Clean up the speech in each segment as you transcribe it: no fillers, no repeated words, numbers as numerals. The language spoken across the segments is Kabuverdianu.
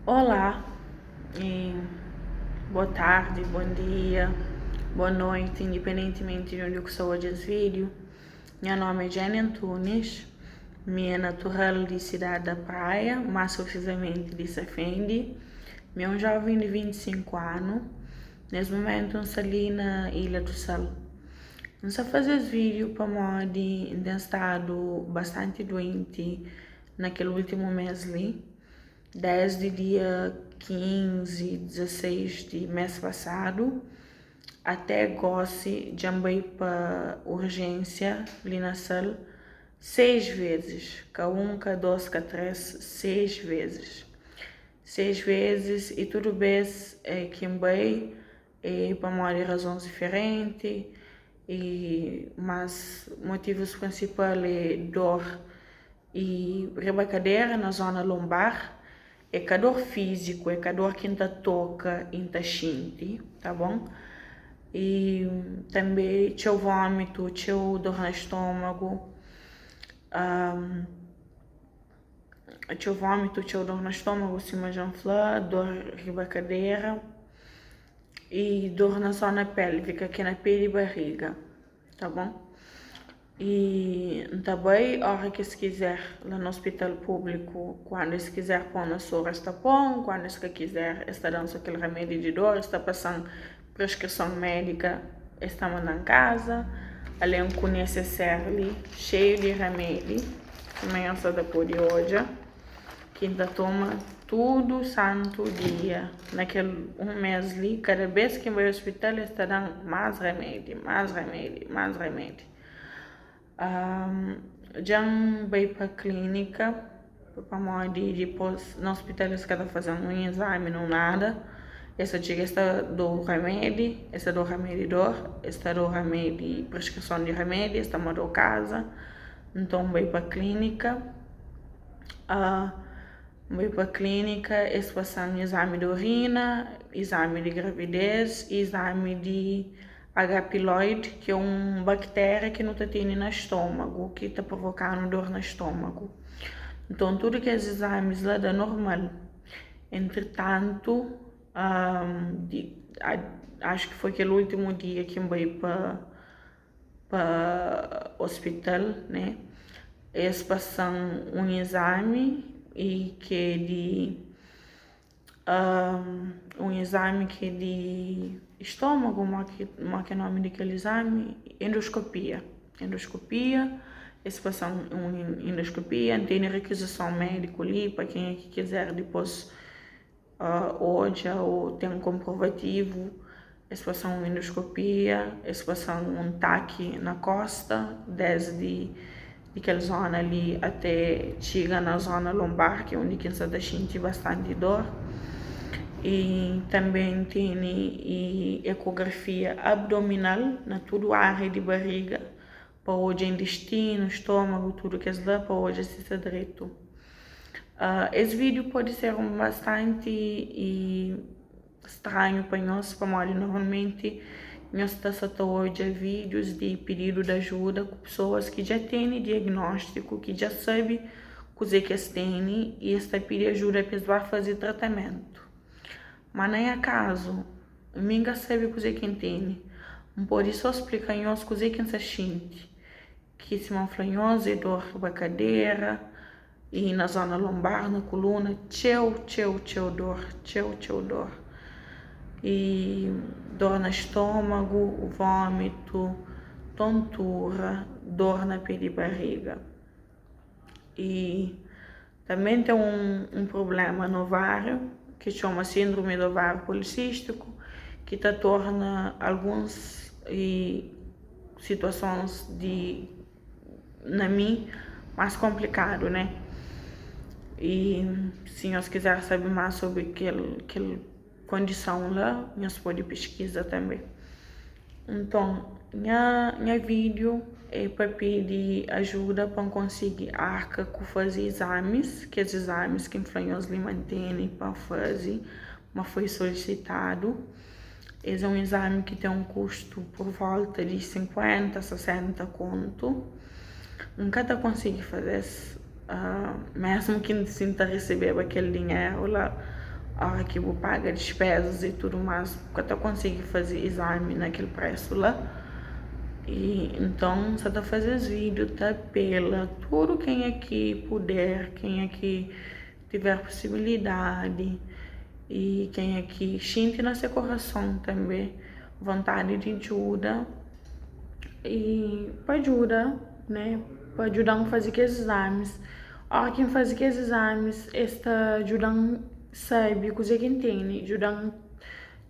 Olá e boa tardi, bom dia, boa noite, independentemente di undi ku sta odja es vídeo. Nha nome é Jenny Antunes, mi é natural di cidade da Praia, mais precisamente di Safendi. Mi é um jovem di 25 anu, nes momento N sta li na Ilha do Sal. N sta faze es vídeo pamodi N ten stadu bastante doenti na kel último mês li, desdi dia 15, 16 di mês pasadu até gósi dja N bai pa urjénsia li na Sal 6 vezis, ka un, ka dôs, ka três, 6 vezis. 6 vezis i tudu bês ki N bai é pamodi razons diferenti i mas motivus prinsipal é dor i riba kadera na zona lonbar. É ka dor fíziku, é ka dor ki N ta toka i N ta xinti, tá bon? I tanbê txeu vómitu, txeu dor na stômagu, txeu vómitu, txeu dor na stômagu sima dja N fla, dor riba kadera i dor na zona pélvika ki é na pé di bariga. Tá bon? I N ta bai óra ki es kizer la na ospital públiku. Kuandu es kizer pô-m na soru, es ta pô-m, kuandu es ka kizer, es ta da-m sô kel ramedi di dor, es ta pasa-m preskrison médika, es ta manda-m kaza. Alén ku neseser li xeiu di ramedi, sima nhos sa ta pode odja. Ki N ta toma tudu santu dia. Na kel un mês li, kada bês ki N bai ospital, es ta da-m más ramedi, más ramedi, más ramedi. Dja N bai pa klínika, pamodi dipôs na ospital es ka ta faze-m un izami nen nada. Es ta txiga es ta da-u ramedi, es ta da-u ramedi di dor, es ta da-u ramedi, preskrison di ramedi, es ta manda-u kaza. Nton, N bai pa klínika. N bai pa klínika, es pasa-m izami di orina, izami di gravidês i izami di H. Pylori, ki é un baktéria ki nu ta tene na stômagu, ki ta provoka-nu dor na stômagu. Nton, tudu kes izamis la da normal. Entritantu, axu ki foi kel últimu dia ki N bai pa. Pa ospital né es pasan un izami i ki é di un izami ki é di estômagu mo ki mo ki é nomi di kel izami endoskopia endoskopia es pasan un endoskopia N tene rekizison médiku li pa kenha ki kizer dipôs. Odja ô ten konprovativu, es pasa-m un endoskopia, es pasa-m un taki na kósta, désdi di kel zóna li ate txiga na zóna lonbar, ki é undi ki N sa ta xinti bastanti dór. I tanbê N tene ekografia abdominal na tudu ária di bariga, pa odja intestinu, stômagu, tudu kes la, pa odja si sta dretu. Es vídiu pode ser un bastanti stranhu pa nhos, pamodi normalmenti nhos ta sa ta odja vídius di pididu di ajuda ku pesoas ki dja tene diagnóstiku, ki dja sabe kuzê ki es tene i es ta pidi ajuda pa es ba faze tratamentu. Má na nha kazu, mi N ka sabe kuzê ki N tene. N pode sô splika nhos kuzê ki N sta xinti. Ki sima N fla nhos é dor riba kadera i na zona lonbar, na kuluna, txeu, txeu, txeu dor, txeu, txeu dor. I dor na stômagu, vómitu, tontura, dor na pé di bariga. I tanbê ten un prubléma na ováriu ki txoma síndrome di ováriu polisístiku ki ta torna alguns situasons di na mi más konplikadu, né? I si nhos kizer sabe más sobri kel kel kondison la, nhos pode piskiza tanbê. Nton, nha nha vídiu é pa pidi ajuda pa N konsigi arka ku faze izamis, kes izamis ki N fla nhos li ma N tene pa faze, ma foi solisitadu. Es é un izami ki ten un kustu pur volta di 50, 60 kontu. N ka ta konsigi faze-s, mésmu ki si N ta resebeba kel dinheru la. Ora ki bu paga dispezas i tudu más, bu ka ta konsigi faze izami na kel presu la. I nton, N sa ta faze es vídiu ta apela tudu kenha ki puder, kenha ki tiver posibilidadi i kenha ki xinti na se korason tanbe vontadi di djuda i pa djuda, ne, pa djuda-m faze kes izamis. Óras ki N faze kes izamis, es ta djuda-m sabe kuzê ki N tene, djuda-m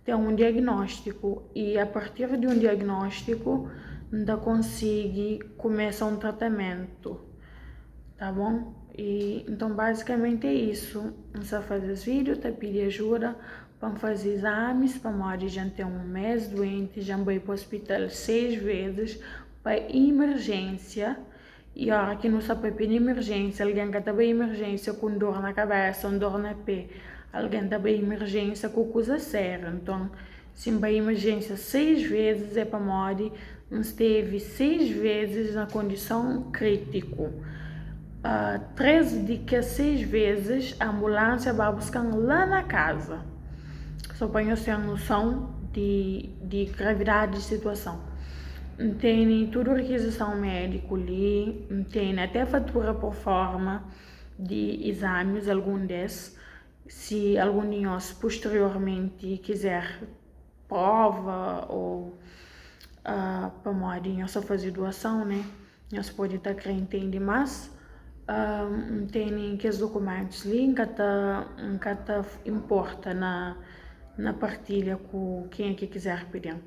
ten un diagnóstiku i apartir di un diagnóstiku N ta konsigi kumesa un tratamentu, ta bon? I nton bazikamenti é isu, N sta faze es vídiu ta pidi ajuda pa N faze izamis pamodi dja N ten un mês duenti, dja N bai pa ospital 6 vezis pa imerjénsia. I ora ki nu sta papia di imerjénsia, algen ka ta bai imerjénsia ku un dor na kabésa, un dor na pé. Algen ta bai imerjénsia ku kuza sériu. Nton, si N bai imerjénsia 6 vezis é pamodi N stevi 6 vezis na kondison krítiku. 3 di kes 6 vezis anbulánsia ba buska-m la na kaza. Sô pa nhos ten noson di gravidadi di situason. N tene tudu rikizison médiku li, N tene até fatura por forma di izamis, algun des, si algun di nhos posteriormenti kizer prova ô pamodi nhos ta faze duason, né, nhos pode ta kre ntende más. N tene kes dukumentus li, N ka ta, N ka ta inporta na partilha ku kenha ki kizer pidi-m.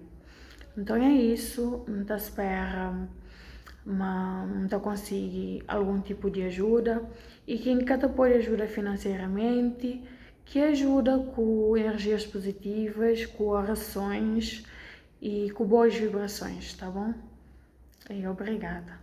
Nton é isu, N ta spera ma N ta konsigi algun tipu di ajuda i ken ka ta pode ajuda finanseramenti, ki ajuda ku enerjias puzitivas, ku orasons i ku boas vibrasons, ta bon? E obrigada.